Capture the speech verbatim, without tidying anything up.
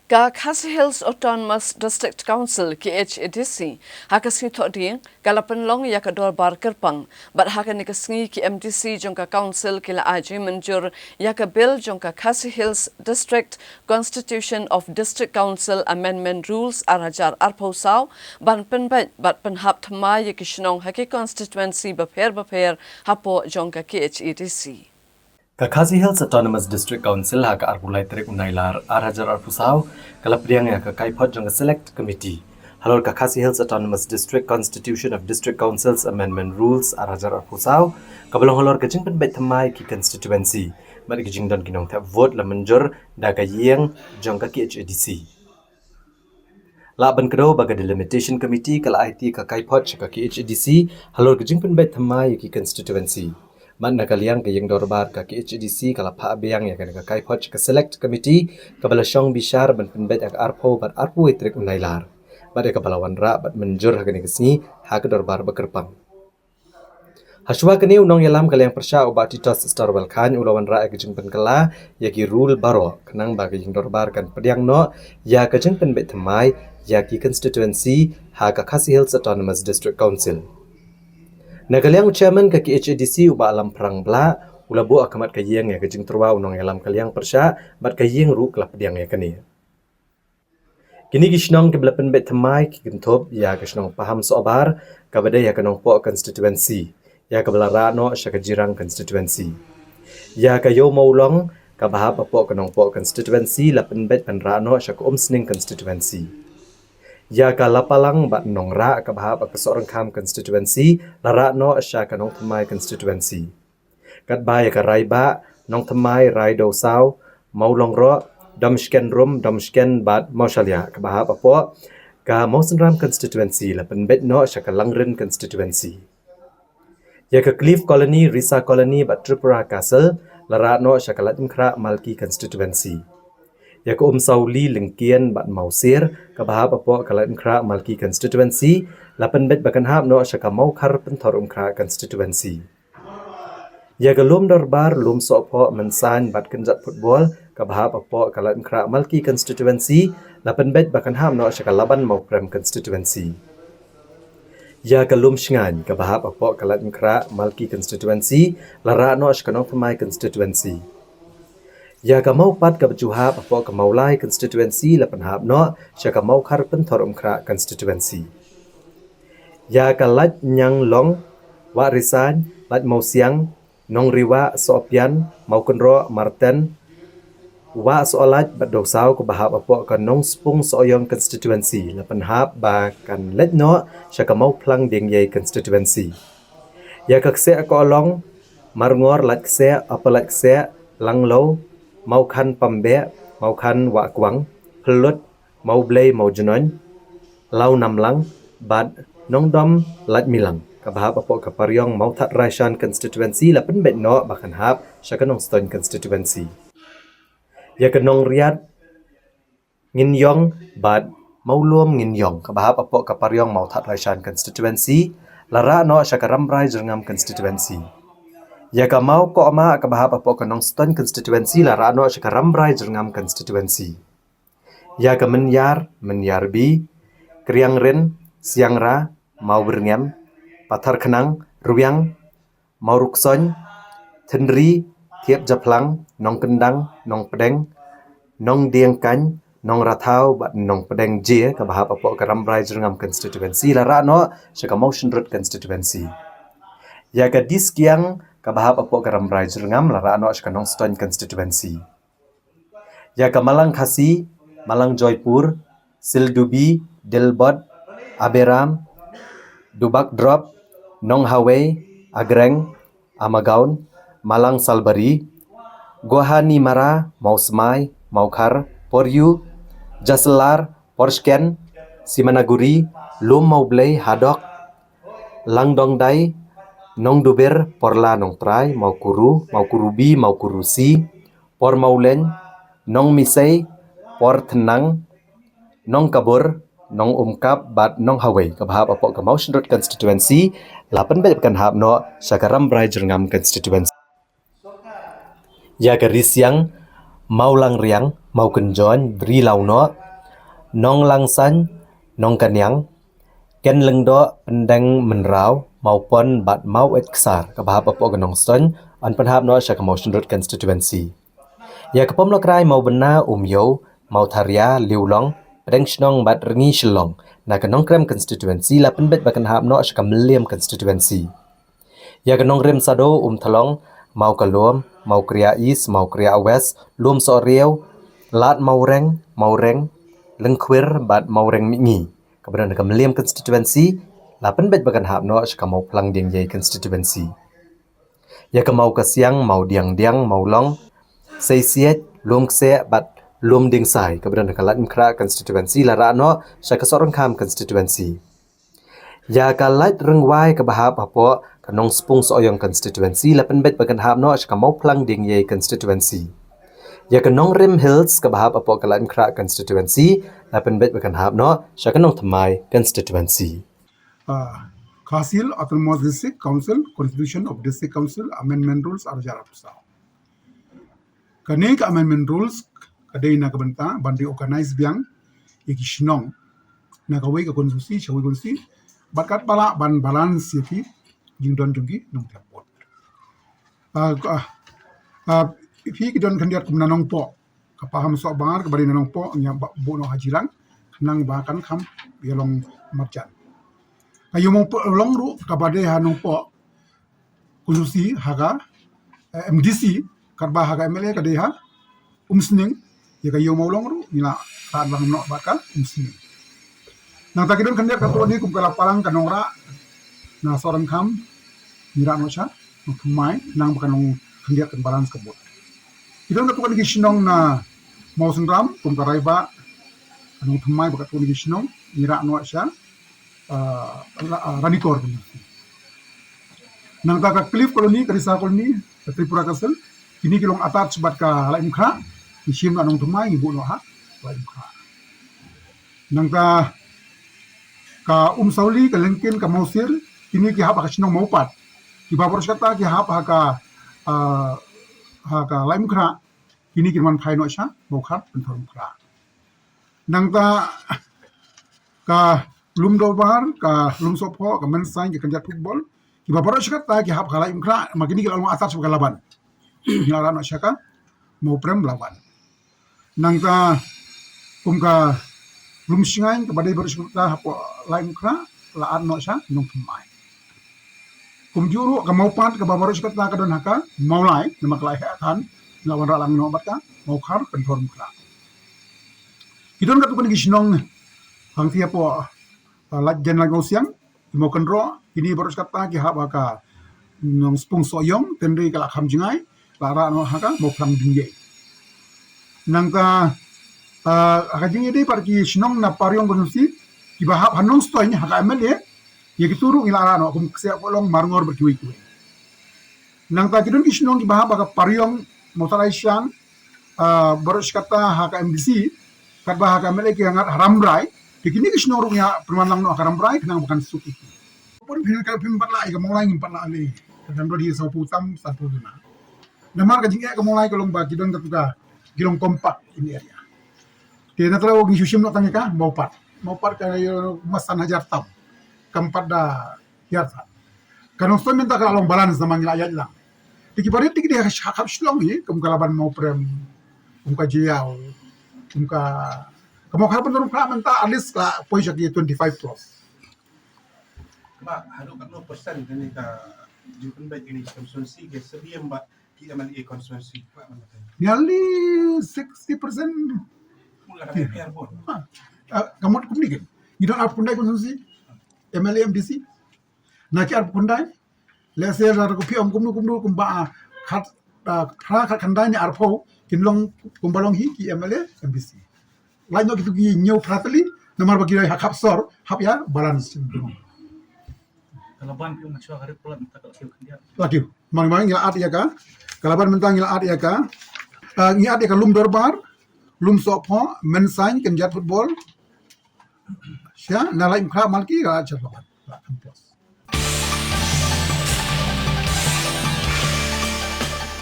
Ka Khasi Hills Autonomous District Council, K H A D C, ha ka sngi Thohdieng, ka la pynlong ïa ka dorbar kyrpang, bad ha kane ka sngi ki M D C jong ka Council ki la ai jingmynjur ïa ka bill jong ka Khasi Hills District Constitution of District Council Amendment Rules ar hajar arphew saw, ban pynbeit bad pynhap thymmai ïa ki shnong ha ki constituency bapher bapher hapoh jong ka K H A D C. Ka Khasi Hills Autonomous District Council ha ka arphew lai tarik u Nailar ar hajar arphew saw, ka la pdiang ïa ka kaiphod jong ka Select Committee halor ka Khasi Hills Autonomous District Constitution of District Councils Amendment Rules ar hajar arphew saw, kaba long halor ka jingpynbeit thymmai ki constituency bad ki jingdon ki nongthep vote la mynjur da ka ïing jong ka K H A D C. Lah ban kdew ba ka Delimitation Committee ka la aiti ka kaiphod sha ka K H A D C halor ka jingpynbeit thymmai ïa ki constituency. Bad na ka liang ka ïing dorbar ka K H A D C ka la phah biang ïa kane ka kaiphod sha ka Select Committee, kaba la shong bishar ban pynbeit ha ka arphew bad arphew wei tarik u Nailar. Bad ïa kaba la wanrah bad mynjur ha kane ka sngi ha ka dorbar ba kyrpang. Hashwa kane, u nongïalam ka liang pyrshah u Bah Titos Starwell Chyne u la wanrah ïa ka jingpynkylla ïa ki rule baroh, khnang ba ka ïing dorbar kan pdiang noh ïa ka jingpynbeit thymmai ïa ki constituency ha ka Khasi Hills Autonomous District Council. Na ka liang u Chairman ka K H A D C u Bah Lamphrang Blah u la buh ha khmat ka ïing ïa ka jingtyrwa u nongïalam ka liang pyrshah, bad ka ïing ruh ka la pdiang ïa kane. Kine ki shnong kiba la pynbeit thymmai ki kynthup ïa ka shnong Pahamsohbar, kaba dei ha ka Nongpoh constituency, ïa kaba la rah noh sha ka Jirang constituency. Ïa ka Ïew Mawlong, kaba hap hapoh ka Nongpoh constituency, la pynbeit ban rah noh sha ka Umsning constituency. Ïa ka Lapalang bad Nongrah, kaba hap ha ka Sohryngkham constituency, la rah noh sha ka Nongthymmai constituency. Katba ïa ka Raibah, Nongthymmai, Raidewsaw, Mawlongroh, Domskenrum, Domsken bad Mawshaliah, kaba hap hapoh ka Mawsynram constituency, la pynbeit noh sha ka Langrin constituency. Ïa ka Cliff Colony, Risa Colony bad Tripura Castle, la rah noh sha ka Laitumkhrah Malki constituency. Ïa ka Umsawli, Lyngkien bad Mawsir, kaba hap hapoh ka Laitumkhrah Malki constituency, la pynbeit ba kan hap noh sha ka Mawkhar Pynthorumkhrah constituency. Ïa ka Lum Dorbar, Lum Sohphoh, Mynsain bad Kynjat Football, kaba hap hapoh ka Laitumkhrah Malki constituency, la pynbeit ba kan hap noh sha ka Laban Mawprem constituency. Ïa ka Lum Shngain, kaba hap hapoh ka Laitumkhrah Malki constituency, la rah noh sha ka Nongthymmai constituency. Ïa ka Mawpat, kaba ju hap hapoh ka Mawlai constituency, la pynhap noh sha ka Mawkhar Pynthorumkhrah constituency. Ïa ka Laitñianglong, Wahrisain, Laitmawsiang, Nongriwah, Sohpian, Mawkynroh, Marten, Wahsohlait bad Dewsaw, kaba hap hapoh ka Nongspung Sohiong constituency, la pynhap ba kan leit noh sha ka Mawphlang Diengiei constituency. Ïa ka Kseh Kohlong, Marngor, Laitkseh, Upper Laitkseh, Langlo, Mawkhan Pambeh, Mawkhan Wahkwang, Phyllud, Mawblei Mawjnong, Lawnamlang bad Nongdom Laitmilang, kaba hap hapoh ka Pariong Mawthadraishan constituency, la pynbeit noh ba kan hap sha ka Nongstoiñ constituency. Ïa ka Nongriat Nginiong bad Mawlum Nginiong, kaba hap hapoh ka Pariong Mawthadraishan constituency, la rah noh sha ka Rambrai Jyrngam constituency. Ïa ka Mawkohma, kaba hap hapoh ka Nongstoiñ constituency, la rah noh sha ka Rambrai Jyrngam constituency. Ïa ka Mynïar, Mynïar B, Kriangrin, Siangra, Mawbyrngem, Patharkhnang, Rwiang, Mawruksoiñ, Thynri, Thiepjaphlang, Nongkyndang, Nongpdeng, Nongdiengkaiñ, Nongrathaw bad Nongpdeng J, kaba hap hapoh ka Rambrai Jyrngam constituency, la rah noh sha ka Mawshynrut constituency. Ïa ka Diskiang, kaba hap hapoh ka Rambrai Jyrngam, la rah noh sha ka Nongstoiñ constituency. Ïa ka Malang Khasi, Malang Joypur, Sildubi, Dilbot, Aberam, Dubakdrop, Nonghawei, Agreng, Amagaon, Malang Salbari, Gohanimara, Mawsmai, Mawkhar, Poryu, Jaselar, Porshken, Simanaguri, Lum Mawblei, Hadok, Langdongdai, Nongdubir, Porla, Nongtrai, Mawkuru, Mawkuru B, Mawkuru C, Por Mawleng, Nongmisei, Por Thnang, Nongkabur, Nongumkap bad Nonghawei, kaba hap hapoh ka Mawshynrut constituency, la pynbeit ba kan hap noh sha ka Rambrai Jyrngam constituency. Ïa ka Risiang, Mawlangriang, Mawkynjoin, Bri Lawnoh, Nonglangsaiñ, Nongkaniang, Ken Lyngdoh, Pyndeng Mynraw, Mawpon bad Maweit Ksar, kaba hap hapoh ka Nongstoiñ, yn pynhap noh sha ka Mawshynrut constituency. Ïa ka Pomlokrai, Mawbynna, Umiew, Mawtharia, Liewlong, Pdeng Shnong bad Rngi Shillong, na ka Nongkrem constituency, la pynbeit ba kan hap noh sha ka Mylliem constituency. Ïa ka Nongrim Sado, Umthlong, Mawkalum, Mawkria East, Mawkria West, Lumsohriew, Lad Mawreng, Mawreng, Lyngkhwir bad Mawreng Mihngi, kaba don ha ka Mylliem constituency, la pynbeit ba kan hap noh sha ka Mawphlang Diengiei constituency. Ïa ka Mawkasiang, Mawdiangdiang, Mawlong, Seisiej, Lumkseh bad Lumdingsai, kaba don ha ka Laitumkhrah constituency, la rah noh sha ka Sohryngkham constituency. Ïa ka Laitrynghwai, kaba hap hapoh ka Nongspung Sohiong constituency, la pynbeit ba kan hap noh sha ka Mawphlang Diengiei constituency. Ïa ka Nongrim Hills, kaba hap hapoh ka Laitumkhrah constituency, la pynbeit ba kan hap noh sha ka Nongthymmai constituency. Uh, Khasi Hills Autonomous District Council, Constitution of District Council, Amendment Rules, ar hajar arphew saw. Kane ka Amendment Rules ka dei na ka bynta ban reorganize biang ïa ki shnong na kawei ka constituency sha kawei constituency, bad katba lah ban balance ïa ki jingdon jong ki nongthep vote. Ah, ah, ah, phi ki don khyndiat kum na Nongpoh, ka Pahamsohbar kaba dei na Nongpoh, ngi ïa buh noh ha Jirang, khnang ba kan kham ïa long marjan. Ka Ïew Mawlong ruh kaba dei ha Nongpoh, constituency ha ka, eh, M D C, katba ha ka M L A ka dei ha Umsning, ïa ka Ïew Mawlong ruh ngi la rah lang noh bad ka Umsning. Nangta ki don khyndiat katto katne kum ka Lapalang, ka Nongrah, na Sohryngkham ngi rah noh sha Nongthymmai, khnang ba kan long khyndiat, kan balance ka vote. Ki don katto katne ki shnong na Mawsynram kum ka Raibah, ka Nongthymmai bad katto katne ki shnong ngi rah noh sha ah, Ra-, ah, Ranikor. Nangta ka Cliff Colony, ka Risa Colony, ka Tripura Castle, kine ki long attach bad ka Laitumkhrah, ngi shim na Nongthymmai ngi buh noh ha Laitumkhrah. Nangta ka Umsawli, ka Lyngkien, ka Mawsir, kine ki hap ha ka shnong Mawpat. Kiba baroh shi katta ki hap ha ka, ah, ha ka Laitumkhrah, kine kin wan phai noh sha Mawkhar, Pynthorumkhrah. Nangta ka Lumdorbar, ka Lumsohphoh, ka Mynsaiñ, ka Kynjat Football, kiba baroh shi katta ki hap ha ka Laitumkhrah, ma kine ki la long attach bad ka Laban. Ngi la rah noh sha ka Mawprem Laban. Nangta kum ka Lumshngaiñ kaba dei baroh shi katta hapoh Laitumkhrah, la add noh sha Nongthymmai. Kumjuh ruh ka Mawpat kaba baroh shi katta ka don ha ka Mawlai, namar ka la heh than, la wanrah lang noh bad ka Mawkhar, Pynthorumkhrah. Ki don katto katne ki shnong hangtei hapoh, ah, Laitjaiñ Laitmawsiang, ki Mawkynroh, kine baroh shi katta ki hap ha ka Nongspung Sohiong, hynrei ka la kham jngai, la rah noh ha ka Mawphlang Diengiei. Nangta, ah, ha ka jingïadei bad ki shnong na Pariong constituency, kiba hap ha Nongstoiñ ha ka M L A, ïa kito ruh ngi la rah noh kum Ksiah Kohlong, Marngor bad kiwei kiwei. Nangta ki don ki shnong kiba hap ha ka Pariong, Mawthadraishan, ah, baroh shi katta ha ka M D C, katba ha ka M L A ki ngat ha Rambrai, te kine ki shnong ruh ngi ïa pynwan lang noh ha ka Rambrai, khnang ba kan suk ïa ki. Pun phin ka phim pat lah ïa ka Mawlai, ngim pat lah lei. Ka dang dei sawphew tam, sanphew lima. Namar ka jingeh ka Mawlai ka long ba ki don katto ka, ki long compact in area. Te na trai ngi shu shim noh tang ïa ka Mawpat. Mawpat ka, eh, mas san hajar tam. Kam pat da hiar tam. Ka Nongstoiñ mynta ka la long balance namar ngi la ïaid lang. Te ki barit te ki dei ha khap Shillong hi, kum ka Laban Mawprem, kum ka Jaïaw, kum ka, ka Mawkhar Pynthorumkhrah mynta at least ka la poi sha ki twenty-five plus. Ba haduh katno percent kane ka jingpynbeit kane ka constituency ka syriem bad ki M L A constituency? Nearly sixty percent. Mula ka M L A bun. Ha. Ah, ka mut kumne kan. Ngi don arphew khyndai constituency. M L A, M D C. Na ki arphew khyndai. Let's say, lada ko phi ong kumno kumno kumba, ah, khat, ah, phra khat khyndai ne arphew kin long kumba long hi ki M L A, M D C. Lait noh kito ki hynñiew phra tylli, namar ba ki dei ha khap sor, hap ïa balance. Ka Laban phi ong mynshwa ka rit palat mynta ka la kiew khyndiat. La kiew. Mar mar ngi la add ïa ka. Ka Laban mynta ngi la add ïa ka. Ah, ngi add ïa ka Lumdorbar, Lumsohphoh, Mynsaiñ, Kynjat Football. Sha, na Laitumkhrah, Malki, ka la add sha Laban. La kham plus.